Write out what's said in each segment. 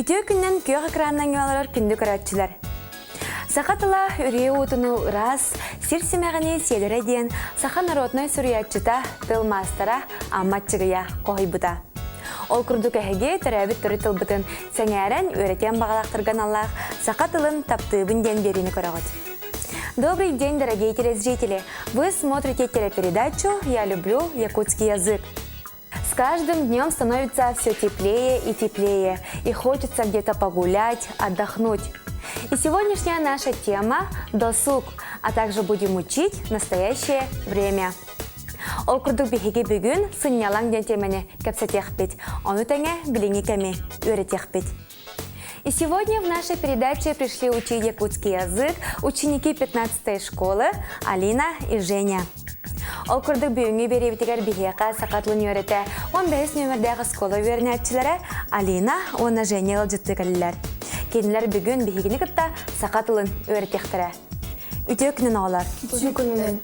Үтүө күннэн күөх экранынан олорор күндү көрөөччүлэр. Саха тыла үрүйэ уутуну ыраас, сир симэҕини сиэлэрэ диэн саха народнай суруйааччыта, тыл маастара Амма Аччыгыйа хоһуйбута. Ол курдук эһиги төрөөбүт төрүт тылбытын сэҥээрэн үөрэтиэн баҕалаахтарга аналлаах саха тылын таптыыбын диэн биэриини көрөҕүт. Добрый день, дорогие телезрители! Вы смотрите телепередачу «Я люблю якутский язык». С каждым днем становится все теплее и теплее, и хочется где-то погулять, отдохнуть. И сегодняшняя наша тема – досуг, а также будем учить настоящее время. Ол курдук биһиги бүгүн сынньалаҥ диэн тиэмэни кэпсэтиэхпит, ону тэҥэ билиҥҥи кэми үөрэтиэхпит. И сегодня в нашей передаче пришли учить якутский язык ученики 15 школы Алина и Женя. Ол курдук бүгүҥҥү биэриибитигэр биһиэхэ саха тылын үөрэтэ 15 нүөмэрдээх оскуола үөрэнээччилэрэ Алина уонна Женя ыалдьыттыы кэллилэр. Кинилэр бүгүн биһигини кытта саха тылын үөрэтиэхтэрэ. Үтүө күнүн оҕолор! Үтүө күнүнэн!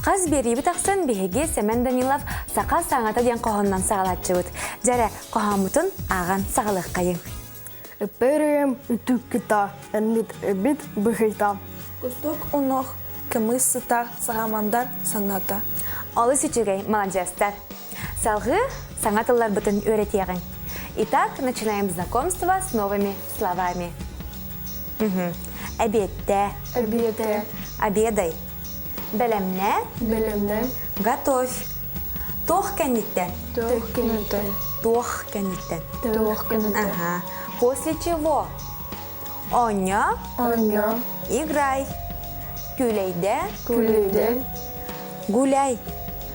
Хас биэриибит ахсын биһиги Сэмэн Данилов «Саха саҥата» диэн хоһоонунан саҕалааччыбыт. Дьэрэ, хоһооммутун ааҕан саҕалыаххайыҥ. Ыппырыым үтүк кыта, эммит эбит быһыйта. Кустук унуох, кымыс сыта, саһамандар саната. Олус үчүгэй, маладьыастар. Салгыы саҥа тылларбытын үөрэтиэҕиҥ. Итак, начинаем знакомство с новыми словами. Угу. Эбиэттэ. Эбиэтэ. Обедай. Бэлэмнэ. Бэлэмнэ. Готовь. Туох кэнниттэн? Туох кэнниттэн. Туох кэнниттэн. Туох кэнниттэн. Ага. После чего? Оонньоо. Оонньоо. Играй. Күүлэйдэ. Күүлэйдэ. Гуляй.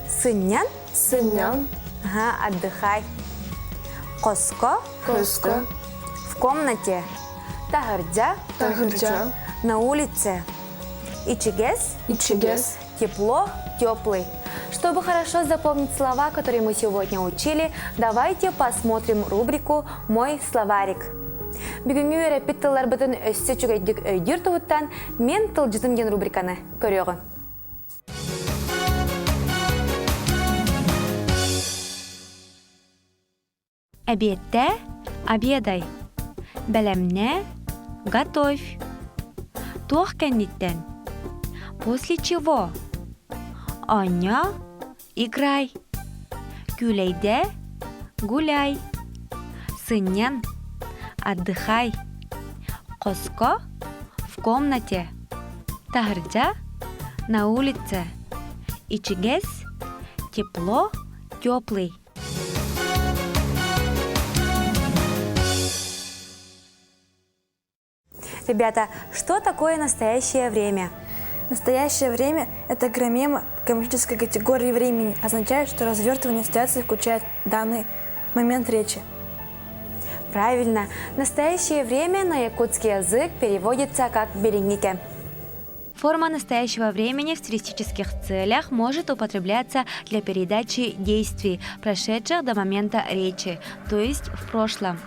Сынньан. Сынньан. Ага, отдыхай. Хоско. Хоско. В комнате. Таһырдьа. Таһырдьа. На улице. Ичигэс. Ичигэс. Тепло, теплый. Чтобы хорошо запомнить слова, которые мы сегодня учили, давайте посмотрим рубрику «Мой словарик». Бүгүҥҥү үөрэппит тылларбытын өссө үчүгэйдик өйдүүр туһуттан «Мен тылдьытым» диэн рубриканы көрүөҕүҥ. Эбиэттэ, обедай. Бэлэмнэ, готовь. Туох кэнниттэн? После чего? Оонньоо, играй. Күүлэйдэ, гуляй. Сынньан, отдыхай. Хоско, в комнате. Таһырдьа, на улице. Ичигэс, тепло, теплый. Ребята, что такое настоящее время? Настоящее время – это граммема грамматической категории времени, означает, что развертывание ситуации включает данный момент речи. Правильно. Настоящее время на якутский язык переводится как «берегните». Форма настоящего времени в стилистических целях может употребляться для передачи действий, прошедших до момента речи, то есть в прошлом.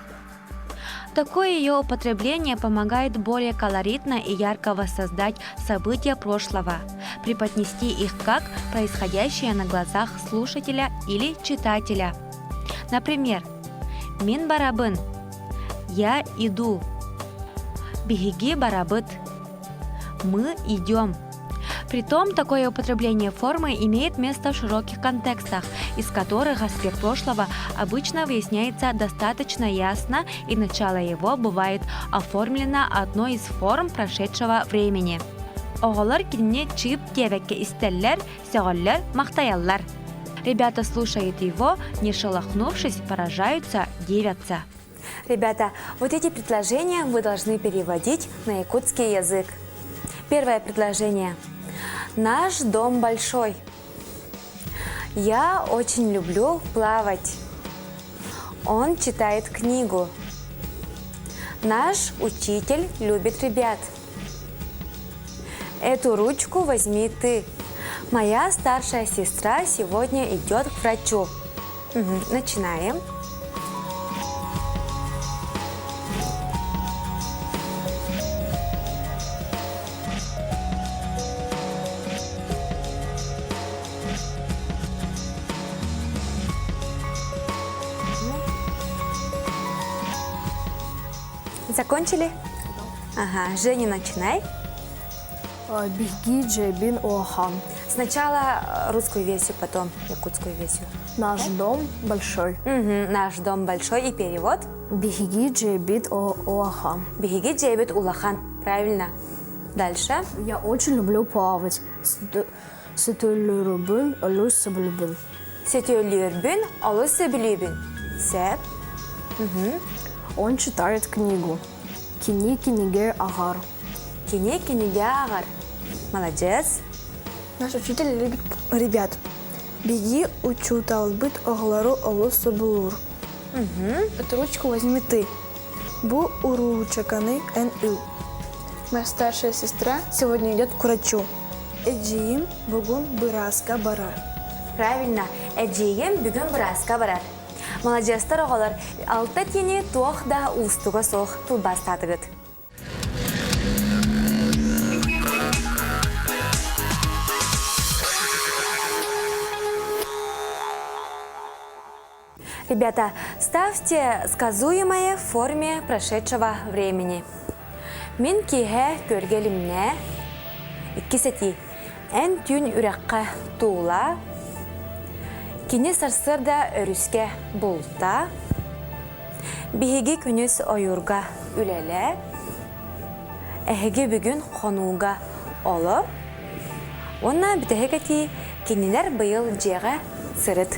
Такое ее употребление помогает более колоритно и ярко воссоздать события прошлого, преподнести их как происходящее на глазах слушателя или читателя. Например, «Мин барабын» – «Я иду», «Биһиги барабыт» – «Мы идем». Притом, такое употребление формы имеет место в широких контекстах, из которых аспект прошлого обычно выясняется достаточно ясно и начало его бывает оформлено одной из форм прошедшего времени. Оҕолор кинини чыып диэбэккэ истэллэр, сөҕөллөр, махтайаллар. Ребята слушают его, не шелохнувшись, поражаются, дивятся. Ребята, вот эти предложения вы должны переводить на якутский язык. Первое предложение. Наш дом большой. Я очень люблю плавать. Он читает книгу. Наш учитель любит ребят. Эту ручку возьми ты. Моя старшая сестра сегодня идет к врачу. Угу, начинаем. Закончили? Ага, Женя, начинай. Биһиги дьиэбит улахан. Сначала русскую версию, потом якутскую версию. Наш дом большой. Угу, наш дом большой и перевод. Биһиги дьиэбит улахан. Биһиги дьиэбит улахан. Правильно. Дальше. Я очень люблю плавать. Сөтүөлүүрбүн олус сөбүлүүбүн. Сөтүөлүүрбүн олус сөбүлүүбүн. Сөп. Он читает книгу. Кини кинигэ ааҕар. Кини кинигэ ааҕар. Молодец. Наш учитель любит ребят. Биһиги учууталбыт оҕолору олус сөбүлүүр. Эту ручку возьми ты. Бу уруучуканы эн ыл. Моя старшая сестра сегодня идет к врачу. Эдьиийим бүгүн бырааска барар. Правильно, эдьиийим бүгүн бырааска барар. Маладьыастар оҕолор, алта этиини туох да уустуга суох тылбаастаатыгыт. Ребята, ставьте сказуемое в форме прошедшего времени. Мин киэһэ күөлгэ илимнэ, иккис этии. Эн түүн үрэххэ туула, кини сарсыарда өрүскэ булта, биһиги күнүс ойуурга үлэлээ, эһиги бүгүн хонууга олор уонна бүтэһик этии кинилэр быйыл дьиэҕэ сырыт.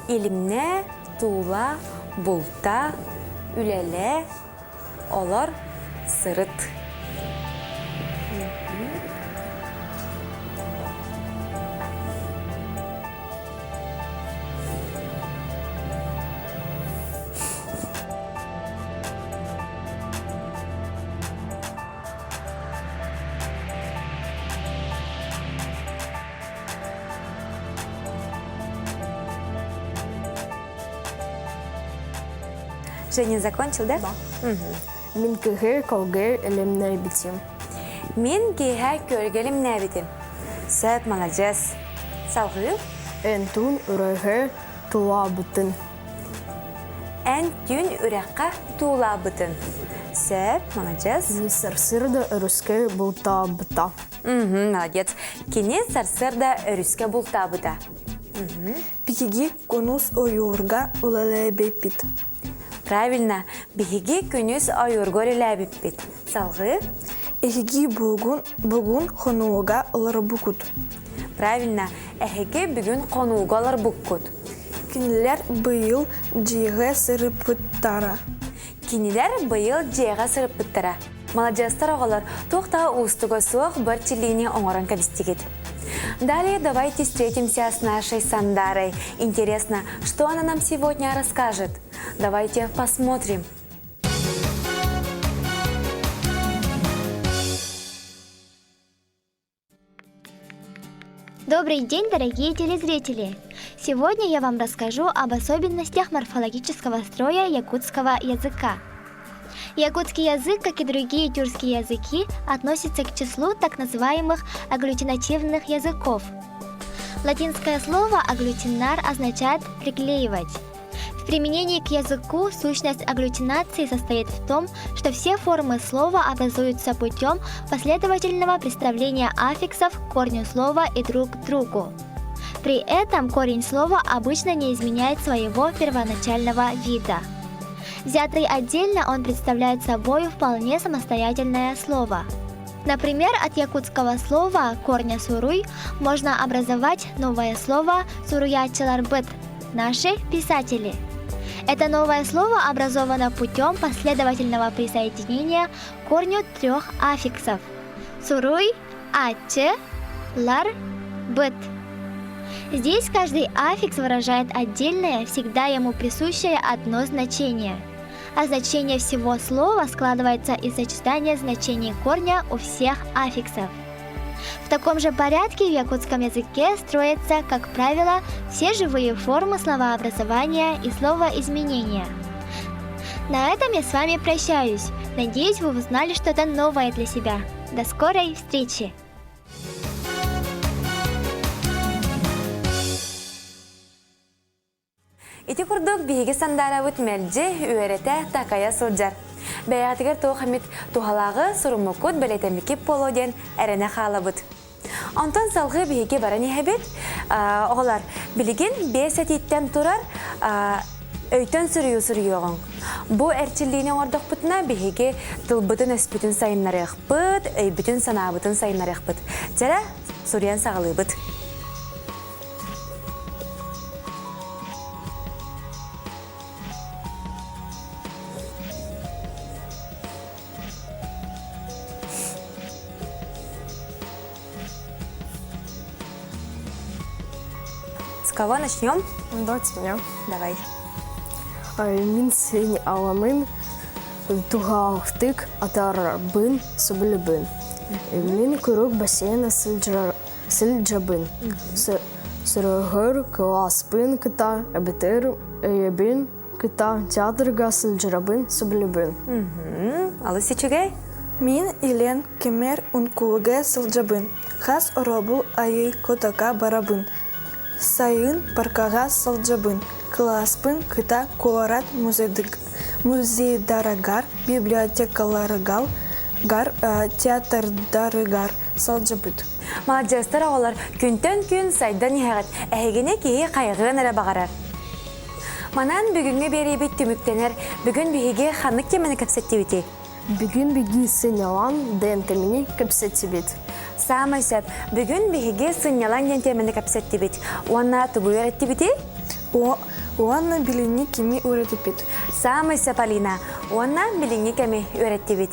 Илимнэ, туула, булта, үлэлээ, олор, сырыт. Женя закончил, да? Да. Мин киэһэ күөлгэ илимнээбитим. Мин киэһэ күөлгэ илимнээбитим. Сөп, молодец. Салгыы. Эн түүн үрэххэ туулаабытыҥ. Эн түүн үрэххэ туулаабытыҥ. Сөп, молодец. Кини сарсыарда өрүскэ бултаабыта. Угу, молодец. Кини сарсыарда өрүскэ бултаабыта. Биһиги күнүс ойуурга үлэлээбиппит. Правильно. Биһиги күнүс ойуурга үлэлээбиппит. Салгыы. Эһиги бүгүн, бүгүн хонууга олорбуккут. Правильно. Эһиги бүгүн хонууга олорбуккут. Кинилэр быйыл дьиэҕэ сырыппыттара. Кинилэр быйыл дьиэҕэ сырыппыттара. Маладьыастар оҕолор, туох да уустуга суох бу эрчиллиини оҥорон кэбистигит. Далее давайте встретимся с нашей Сандарой. Интересно, что она нам сегодня расскажет? Давайте посмотрим. Добрый день, дорогие телезрители! Сегодня я вам расскажу об особенностях морфологического строя якутского языка. Якутский язык, как и другие тюркские языки, относится к числу так называемых агглютинативных языков. Латинское слово «агглютинар» означает «приклеивать». В применении к языку сущность агглютинации состоит в том, что все формы слова образуются путем последовательного представления аффиксов к корню слова и друг к другу. При этом корень слова обычно не изменяет своего первоначального вида. Взятый отдельно он представляет собой вполне самостоятельное слово. Например, от якутского слова корня «суруй» можно образовать новое слово «суруйааччыларбыт» – «наши писатели». Это новое слово образовано путем последовательного присоединения к корню трех аффиксов – суруй, ааччы, лар, быт. Здесь каждый аффикс выражает отдельное, всегда ему присущее одно значение. А значение всего слова складывается из сочетания значений корня у всех аффиксов. В таком же порядке в якутском языке строятся, как правило, все живые формы словообразования и словоизменения. На этом я с вами прощаюсь. Надеюсь, вы узнали что-то новое для себя. До скорой встречи! Ити курдук биһиги сандаарабыт мэлдьи үөрэтэ, такайа сылдьар. Бэйэҕитигэр туох эмит туһалааҕы суруммуккут бэлиэтэммиккит буолуо диэн эрэнэ хаалабыт. Онтон салгыы биһиги баран иһэбит. Оҕолор, билигин биэс этииттэн турар өйтөн суруйуу суруйуоҕуҥ. Бу эрчиллиини оҥордохпутуна биһиги тылбытын-өспүтүн сайыннарыахпыт, өйбүтүн-санаабытын сайыннарыахпыт. Чэрэ, суруйан саҕалыыбыт. С кого начнем? Давайте меня. Давай. Мин син аламын туһаахтык атаарарбын сөбүлүүбүн. Мин куруук бассейна сылдьабын. Сөрөһөр кылааспын кытта эбэтэр өйөбүн кытта театрга сылдьарабын сөбүлүүбүн. Алыс үчүгэй. Мин Илен кэмэр ункууга сылдьабын. Хас оробул айы котока барабын. Сайын паркаҕа сылдьабын. Кылааспын кыта куорат музейдарыгар, библиотекаларыгар, театрдарыгар сылдьабыт. Маладьыастар оҕолор күнтэн күн сайдан иһэҕит, эһигини киһи хайҕыан эрэ баҕарар. Манан бүгүҥҥү биэриибит түмүктэнэр. Бүгүн биһиги ханнык теманы кэпсэттибитий? Бүгүн биги сынньалаҥ диэн темини кэпсэттибит. Саамай сөп. Бүгүн биһиги сынньалаҥ диэн теманы кэпсэттибит. Уонна тугу үөрэттибитий? Уонна билиҥҥи кими үөрэттибит? Саамай сөп, Алина. Уонна билиҥҥи кэми үөрэттибит.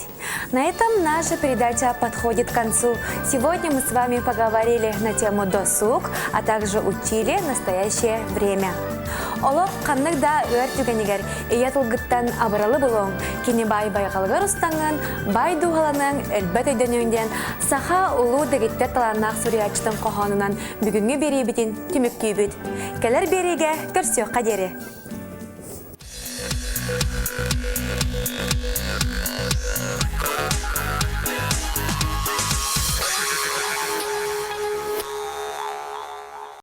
На этом наша передача подходит к концу. Сегодня мы с вами поговорили на тему досуг, а также учили настоящее время. Олох ханнык да ыар түгэнигэр ийэ тылгыттан абыралы булуҥ, кини баай байҕалыгар устаҥын, баай дууһаланыҥ, өлбөт өйдөнүҥ диэн саха улуу дэгиттэр талааннаах суруйааччытын хоһоонунан бүгүҥҥү биэриибитин түмүктүүбүт. Кэлэр биэриигэ көрсүөххэ диэри!